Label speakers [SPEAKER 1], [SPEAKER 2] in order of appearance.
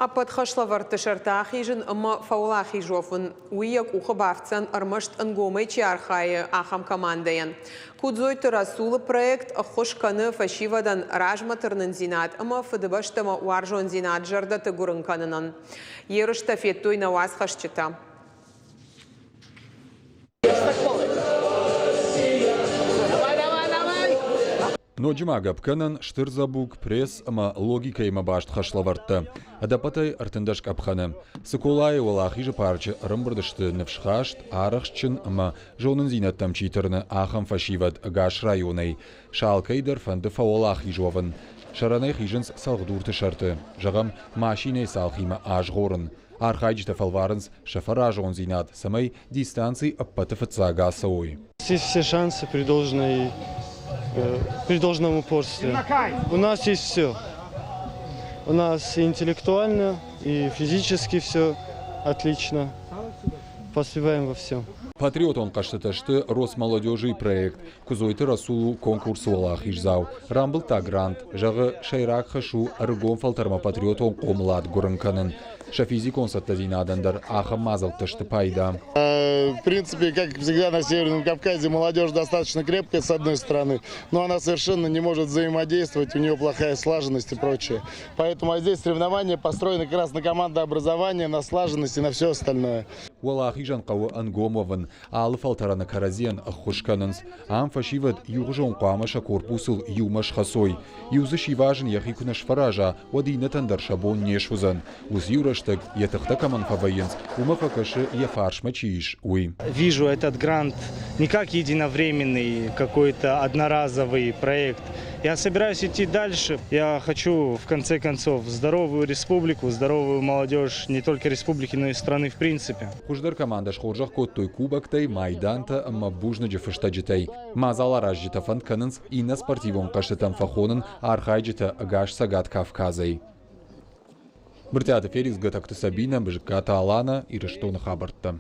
[SPEAKER 1] Ӕппӕт хӕслӕвӕрдты сӕрты ахизын ӕмӕ фӕуӕлахиз уӕвын, уый йӕ къухы бафтдзӕн ӕрмӕст ӕнгомӕй чи архайы, ахӕм командӕйӕн. Кудзойты Расулы проект ӕххуыс кӕны фӕсивӕдӕн размӕ тырнындзинад ӕмӕ Фыдыбӕстӕмӕ уарзондзинад зӕрдӕты гуырын кӕнынӕн. Ерыстӕ федтой нӕ уацхӕсджытӕ.
[SPEAKER 2] Ноджы ма гӕпп кӕнӕн стыр дзӕбуг, пресс ӕмӕ логикӕимӕ баст хӕслӕвӕрдтӕ. Ӕдӕппӕтӕй 13 къӕпхӕны. Цыколайы Уӕлахизы парчы ӕрӕмбырд сты ныфсхаст, арӕхстджын ӕмӕ зонындзинӕдтӕм чи тырны, ахӕм фӕсивӕд ӕгас районӕй. Сӕ алкӕй дӕр фӕнды фӕуӕлахиз уӕвын. Сӕрӕнӕй хизынц цӕлхдурты сӕрты. Зӕгъӕм, машинӕйы цалхимӕ азгъорын. Архайджытӕ фӕлварынц сӕ фӕразондзинад, цӕмӕй дистанци ӕппӕты фыццаг ацӕуой.
[SPEAKER 3] Есть все шансы при, должной, при должном упорстве. У нас есть все. У нас и интеллектуально, и физически все отлично. Поспеваем во всем.
[SPEAKER 2] Патриотон хъӕзтытӕ сты Росмолодежи проект. Куыдзойты Расул у конкурсы уӕлахиздзау. Рамбылдта грант. Зӕгъы, сӕйраг хӕс у ӕрыгон фӕлтӕрмӕ патриотон хъомылад гуырын кӕнын. Сӕ физикон цӕттӕдзинадӕн дӕр ахӕм мадзӕлттӕ сты пайда.
[SPEAKER 4] В принципе, как всегда на Северном Кавказе, молодежь достаточно крепкая, с одной стороны, но она совершенно не может взаимодействовать, у нее плохая слаженность и прочее. Поэтому а здесь соревнования построены как раз на командообразование, на слаженность и на все остальное.
[SPEAKER 2] Уӕлахизӕн хъӕуы ӕнгом уӕвын, алы фӕлтӕрӕны кӕрӕдзийӕн ӕххуыс кӕнынц. Ам фӕсивӕд иугъуызон хъуамӕ сӕ корпусыл иумӕ схӕцой. Иу дзы сивазын йӕхи куы нӕ сфӕраза, уӕд иннӕтӕн дӕр сӕ бон не суыдзӕн. Уыцы иу рӕстӕг йӕ тыхтӕ кӕмӕн фӕвӕййынц, уымӕ фӕкӕсы, йӕ фарсмӕ чи ис, уый.
[SPEAKER 3] Вижу этот грант не как единовременный какой-то одноразовый проект. Я собираюсь идти дальше. Я хочу, в конце концов, здоровую республику, здоровую молодежь не только республики, но и страны в принципе.
[SPEAKER 2] Хуыздӕр командӕ схорзӕх кодтой кубоктӕй, майдантӕ ӕмӕ бузныджы фыстӕджытӕй. Мадзаларазджытӕ фӕнд кӕнынц иннӕ спортивон хъӕзтытӕм фӕхонын архайджытӕ ӕгас Цӕгат Кавказӕй. Брытъиаты Феликс, Гӕтӕгты Сабинӕ, Бызыккаты Алана, Ирыстоны хабӕрттӕ.